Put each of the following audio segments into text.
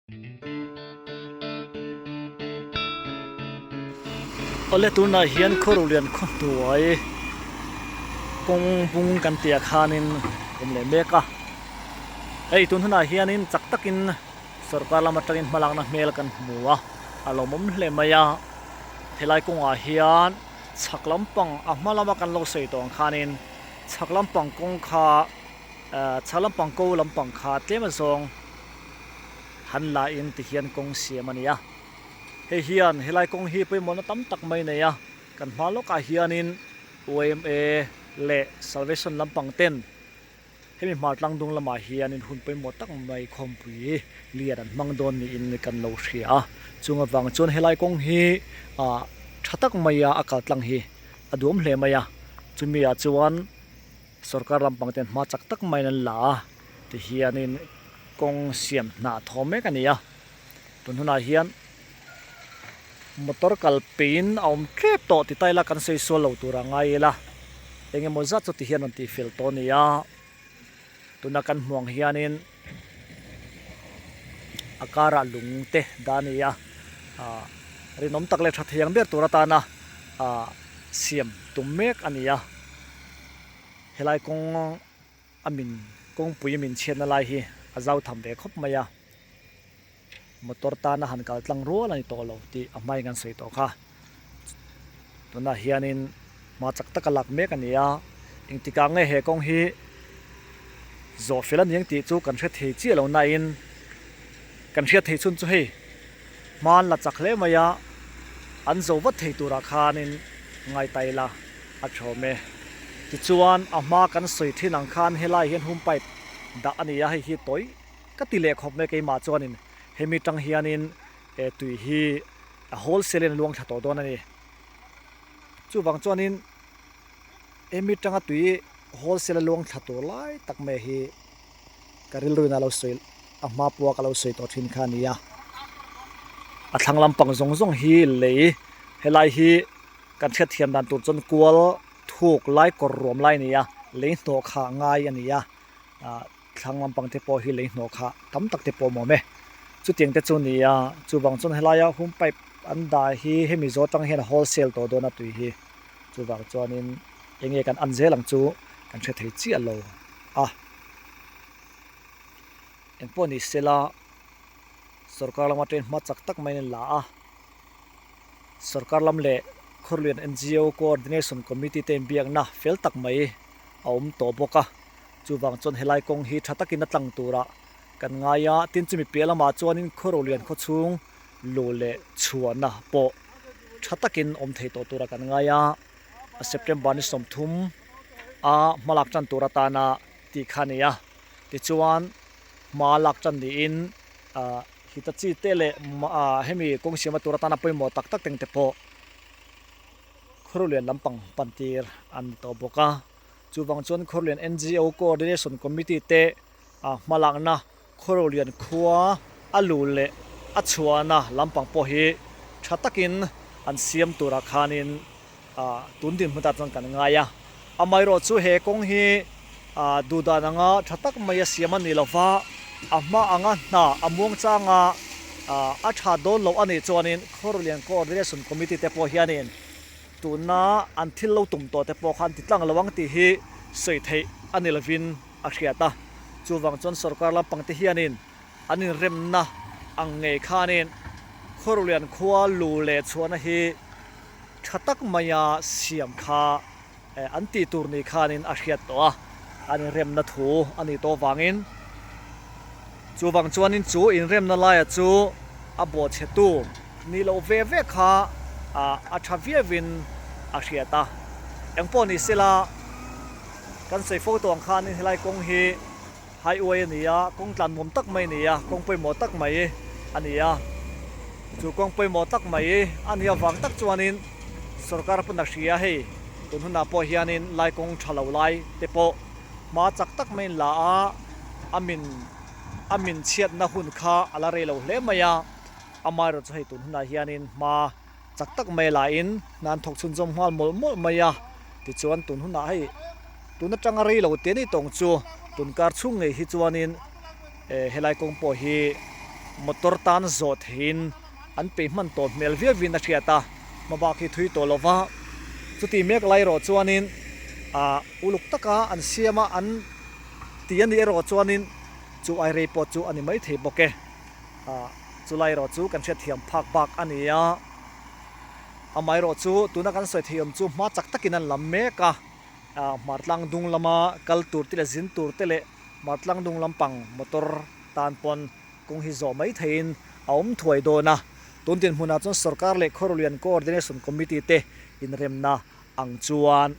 Awle tunah hian Khawruhlian khaw hnuai kawng bung kan tih ah khanin awm leh mek a, hei tun hunah hianin chak takin sorkar lam atangin hmalakna hmel kan hmu a, a lawmawm hle mai a, helai kawngah hian chhak lampang a hma lama kan lo sawi tawh ang khanin chhak lampang kawng kha chhak lampang ko lampang kha tlem azawng. Han la in ti hian kawng siam a ni a, hei hian helai kawng hi pawimawhna tam tak mai nei a, kan hma lawkah hianin yma leh Salvation lampang ten hemi hmar tlang dung lamah hianin hun pawimawh tak mai khawmpui lian an hmang dawn niin kan lo hria a, chung avang chuan helai kawng hi ah tha tak maia a kal tlang hi a duam hle mai a, chumi ah chuan Sorkar lampang ten hma chak tak maiin an la a, tihianin kawng siam hna thaw mek a ni a, tun hunah hian motor kal peiin a awm tlep tawh ti ta ila kan sawi sual lo tur a ngai ila, eng emaw zat chu tihian rawn tihfel tawh a ni a, tuna kan hmuh ang hianin a karah lung te dah a ni a, ah rinawm tak leh tha thei ang ber tur atana ah siam tum mek a ni a. Helai kawng a min kawngpui a min chhiatna lai hi a zau tham ve khawp mai a, motor tana han kal tlang rual a ni tawh lo tih a hmain kan sawi tawh kha. Tunah hianin hma chak taka lak mek a ni a, engtikah nge he kawng hi zawh fel a ni ang tih chu kan hre thei chiah lo nain kan hriat thei chhun chu hei hma an la chak hle mai a, an zo vat thei turah khanin ngaihtai la. A thawm e. Tichuan, a hma kan sawi thin ang khan helai hian home pipe dah a ni a, hei hi tawi ka ti leh khawp mai keimah chuanin hemi tang hianin eh tui hi a wholesale in a luang thla tawh dawn a ni. Chuvang chuanin hemi tanga tui wholesale a luang thla tur lai tak mai hi ka rilruin a lo sawi a hma pawha ka lo sawi tawh thin kha a ni a. A thlang lampang zawng zawng hi lei helai hi. Kan hriatthiam dan tur chuan kual thuk lai kawr ruam lai a ni a, lei hnawh khah ngai a ni a, ah thlang lampang te pawh hi lei hnawh khah tam tak te pawh a awm e. Chutiang te chu a ni a, chuvang chuan helaia home pipe an dah hi hemi zawh atang hian a wholesale tawh dawn a tui hi, chuvang chuanin eng nge kan an zel ang chu kan hre thei chiah lo a. Engpawh ni sela sorkar lama train hma chak tak maiin an la a. Sorkar lam leh Khawrlian ngo Coordination Committee te inbiakna fel tak mai a awm tawh bawk a, chuvang chuan helai kawng hi tha takin a tlang turah kan ngai a, tin chumi piah lamah chuanin Khawrlian khawchhung luh leh chhuahna pawh tha takin awm thei tawh turah kan ngai a, September ni 30 a hmalak tan tur atana tih kha a ni a, tichuan hma lak tan niin ah. Hitachi te leh hemi kawng siama tur atana pawimawh tak tak teng te pawh Khawruhlian lampang pan tir an ni tawh bawk a. Chuvang chuan Khawruhlian ngo Coordination Committee te hmalakna Khawruhlian khua a lu leh a chhuahna lampang pawh hi tha takin an siam turah khanin tun dinhmun ah chuan kan ngai a. Amaherawh chu he kawng hi duhdan anga tha tak mai a siam a ni lo va, a hma anga hna a muang changa a tha dawn loh a nih chuanin Khawruhlian Coordination Committee te pawh hianin tuna an thil lo tum tawh te pawh kha an ti tlang lo ang tih hi sawi theih a ni lovin a hriat a. Chuvang chuan sorkar lampang te hianin an inremna ang ngei khanin Khawruhlian khua lu leh chhuahna hi Tha tak maia siam kha an tih tur ni khanin a hriat tawh a, an inremna thu a nih tawh vangin chuvang chuanin chu inremna laia chu a bawhchhetu nih loh ve ve kha a tha viauin a hriat a. Engpawh ni sela kan sawi fo tawh ang khanin helai kawng hi Highway a ni a, kawng tlan nuam tak mai a ni a, kawng pawimawh tak mai a ni a. Chu kawng pawimawh tak mai a nih avang tak chuanin sorkar pawn a hria hei tun hunah pawh hianin lai kawng tha lo lai te pawh hma chak tak maiin la a, a min a min chhiatna hun kha a la rei lo hle mai a, amaherawhchu hei tun hunah hianin hma chak tak mai lahin hna an thawk chhunzawm nghal mawlh mawlh mai a, tichuan tun hunah hei tun atanga rei lo te ni tawng chu tun kar chhung ngei hi chuanin eh helai kawng pawh hi. motor tan zawh theihin an peih hman tawh hmel viau in a hriat a, hmabak hi thui tawh lova chuti mek lai erawh chuanin ah uluk taka an siam a an ti a nih erawh chuanin chu ai rei pawh chu a ni maithei bawk e ah chulai erawh chu kan hriatthiam phak bak a ni a amaherawh chu tuna kan sawi thei awm chu hma chak takin an lam mek a ah hmartlang dung lama kal tur te leh zin tur te leh hmartlang dung lampang motor tan pawn Kawng hi zawh mai theiin a awm thuai dawn a, tun dinhmunah chuan sorkar leh Khawrulian Coordination Committee te inremna ang chuan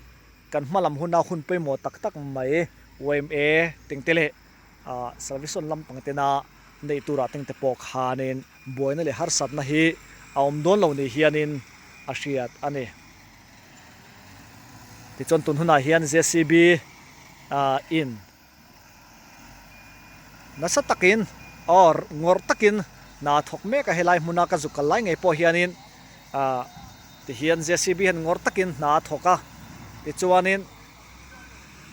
kan hma lam huna hun pawimawh tak tak mai yma tengte leh Salvation lampang tena neih turah tengte pawh khanin buaina leh harsatna hi a awm dawn lo ni hianin a hriat a ni. Tichuan tun hunah hian JCB in Nasa takin or ngawrh takin hna a thawk mek a, helai hmuna ka zuk kal lai ngei pawh hianin ah tihian JCB hian ngawrh takin hna a thawk a, tichuanin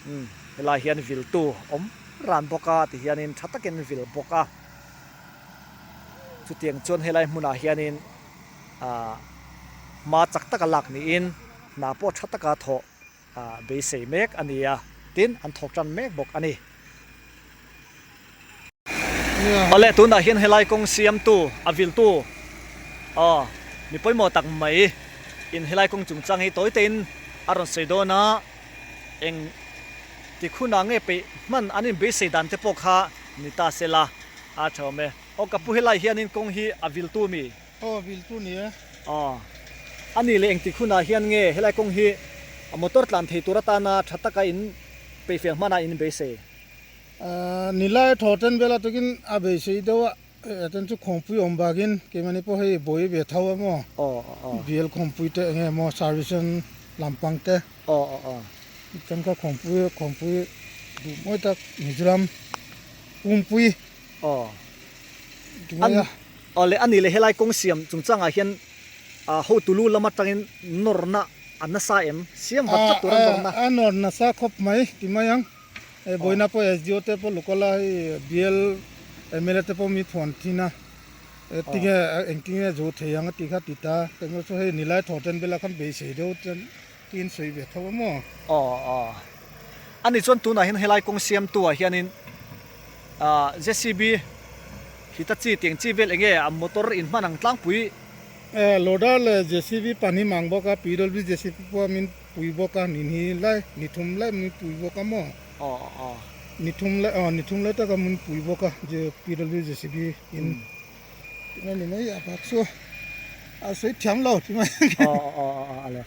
umm helai hian viltu awm ran bawk a tihianin tha takin vil bawk a, chutiang chuan helai hmunah hianin ah hma chak taka lak niin hna pawh tha taka thawh. Beisei mek a ni a, tin an thawk tan mek bawk a ni. Awle tunah hian helai kawng siamtu a viltu aw mi pawimawh tak mai in helai kawng chungchang hi tawi tein a rawn sawi dawn a, eng tikhunah nge peih hman an inbeisei dan te pawh kha ni ta se la a tha awm e. Aw ka pu helai hianin kawng hi a viltu mi? Aw viltu ni e. Aw. A nih leh engtik hunah hian nge helai kawng hi a motor tlan thei tur atana tha taka in peihfel hmanah in beisei? Nilai thaw ten vel atangin a beisei deuh a, a then chu khawmpui awm bakin keimahni pawh hei buai ve tho a maw? Aw aw. Bial khawmpui te enge maw service lampang te. Aw aw aw. Chuan kha khawmpui khawmpui duh mawi tak Mizoram pumpui. Aw. Aw le a nih leh helai kawng siam chungchangah hian hotu lu lam atangin nawrna a nasa em? Siam vat vat tur a nawrna. A nawr nasa khawp mai ti mai ang. Hei vawiina pawh SDO te pawh local a hei bial mla te pawh mi phuan thin a. Tinge engtinge zo thei ang a tih kha ti ta. Kengah chu hei nilai thaw ten bela khan beisei deuh ten tiin sawi ve tho a maw? Aw aw. A nih chuan tunah hian helai kawng siamtu ah hianin ah JCB Hitachi tih ang chi vel enge a motor in hman ang tlangpui? Eh loader leh JCB pahnih mang bawk a, PWD JCB pawh min pui bawk a, ni hnih lai ni thum lai min pui bawk a maw? Aw aw. Ni thum lai aw ni thum lai taka min pui bawk a PWD JCB in. Tinge ni mai a bak chu a sawi thiam lo ti mai. Aw aw aw a le.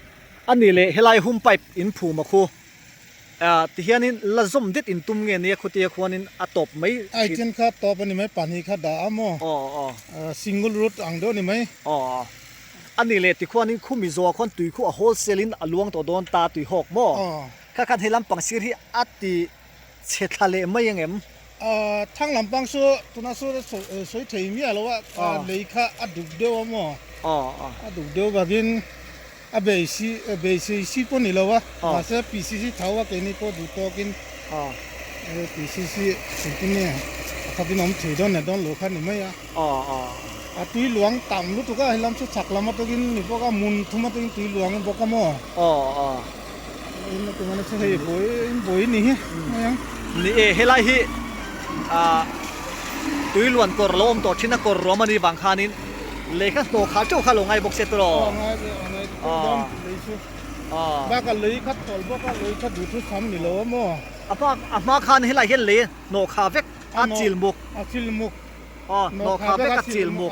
A nih leh helai hum pipe in phum a khu ah ti hianin la zawm det in tum nge nia khutia khuanin a tawp mai Ai chen kha tawp a ni mai pahnih kha dah a maw? Aw aw. Single route ang deuh a ni mai. Aw aw. A nih leh ti khuanin khumi zawh ah khuan tui khu a wholesale in a luang tawh dawn ta tui hawk maw? Aw. Kha khan he lampang sir hi a ti Chhe thla leh mai ang em? Thang lampang chu tuna chu sawi thei miah lo a, lei kha a duk deuh a maw? A duk deuh vangin a beisi beisei si pawh ni lo a, mahse PCC tho a keini pawh duh tawkin PCC engtin nge a khatin awm thei dawn leh dawn lo kha ni mai a. A tui luang tam lutuk a, helam chu chhak lam atangin ni bawk a, mun thum atangin tui luang bawk a maw? Ni e, helai hi tui luan kawr lo awm tawh thin a, kawr ruam a nih vang khanin lehkha hnawh khah teuh kha lo ngai bawk se tawh. A hma khan helai hian lei hnawh khah vek a chil muk. Hnawh khah vek a chil muk.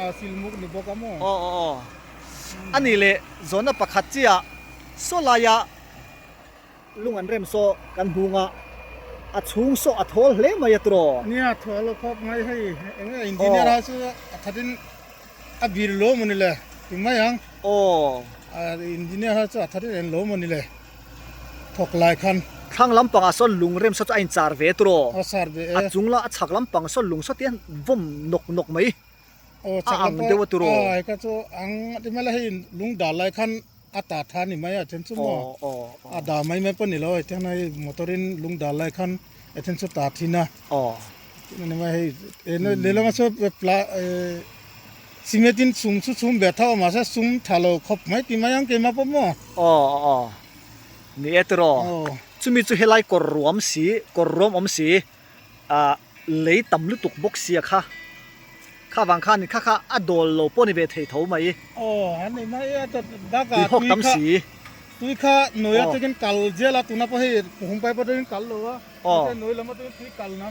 A nih leh zawhna pakhat chiah saw laia lung an rem saw kan hmung a, a chhung saw a thawl hle mai a tiraw? Nia, thawl a khawp mai hei, eng nge engineer a chu a thatin a bir lo maw ni le ti mai ang. Aw. Engineer a chu a thatin en lo maw ni le thawk lai khan. Thlang lampangah sawn lung rem saw chu a inchar ve tiraw? A char ve e. A chung la a chhak lampang sawn lung saw te hian vawm nawk nawk mai. Aw A chak ang deuh a tiraw? Aw hei kha chu ang ti mai la hei lung dal lai khan a ta tha ni mai a then chu maw a da mai mai pawh ni lo hei then hei motor in lung dal lai khan a then chu ta thin a. Aw. Ni mai hei lehlam a saw cement in chhum chu chhum ve tho a mahse sum tha lo khawp mai ti mai ang keimah pawh maw. Aw aw ni e tiraw chumi chu helai kawr ruam si kawr ruam awm si ah lei tam lutuk bawk sia kha kha vang khan kha kha a dawl lo pawh ni ve thei tho mai. Aw a ni mai a bakah tui hawk tam si. Tui kha nawi atangin kal zel a tuna pawh hei hum pai pawh atangin kal lo a. Aw. Nawi lam atangin tui kal na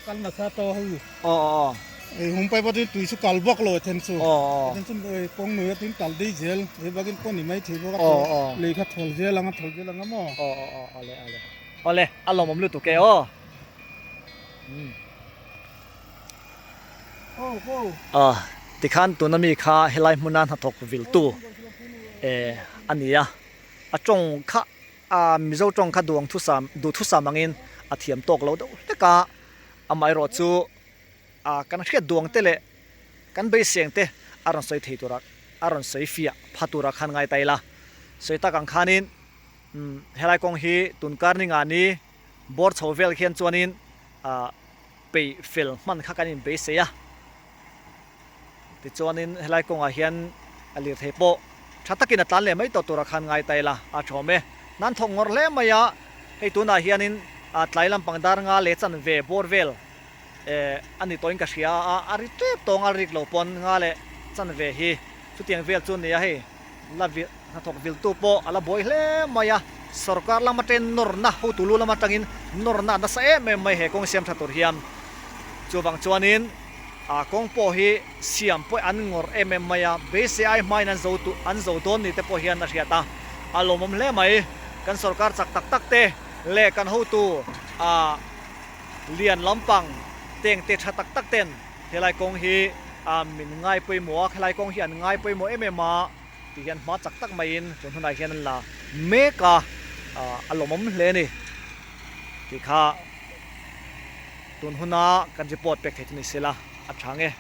kal nasa tawh hei. Aw aw aw. Hei hum pai pawh atangin tui chu kal bawk lo a then chu. Aw aw. A then chu kawng nawi atangin kal dei zel hei bakin pawh ni mai thei bawk a. Aw aw. Lei kha thawl zel ang a thawl zel ang a maw. Aw aw aw awle awle. Awle a lawmawm lutuk e aw. Aw tikhan tuna mi kha helai hmuna hnathawk viltu eh a ni a, a tawng kha a Mizo tawng kha duang thusam duhthusam angin a thiam tawk lo deuh hlek a, amaherawh chu ah kan hriat duang te leh kan beiseng te a rawn sawi thei tura a rawn sawi fiah pha tura khan ngai ta ila sawi tak ang khanin umm helai kawng hi tunkar ni nga ni bawr chho vel khian chuanin ah peih fel hman kha kan inbeisei a, tichuanin helai kawngah hian a lirthei pawh tha takin a tlan leh mai tawh tura khan ngai ta ila a thawm e. Nan thawk ngawr hle mai a, hei tunah hianin tlai lampang dar nga leh chanve bawr vel eh a ni tawhin ka hria a, a ri tep tawng a rik lo pawn nga leh chanve hi chutiang vel chu a ni a hei. La vil hnathawk viltu pawh a la buai hle mai a, sorkar lam atangin nawrna, hotu lu lam atangin nawrna a nasa em em mai he kawng siam tha tur hian. Chuvang chuanin a kawng pawh hi siam pawh an ngawrh em em mai a, beisei ai hmain an zo tu an zo dawn ni te pawh hian a hriat a, a lawmawm hle mai. Kan sorkar chak tak tak te leh kan hotu a lian lampang tengte tha tak tak ten Helai kawng hi a min ngai pawimawh a, helai kawng hi an ngai pawimawh em em a tih hian hma chak tak maiin tun hunah hian an la mek a, a lawmawm hle a ni tih kha tun huna kan report pek thei chu ni sela a tha nge.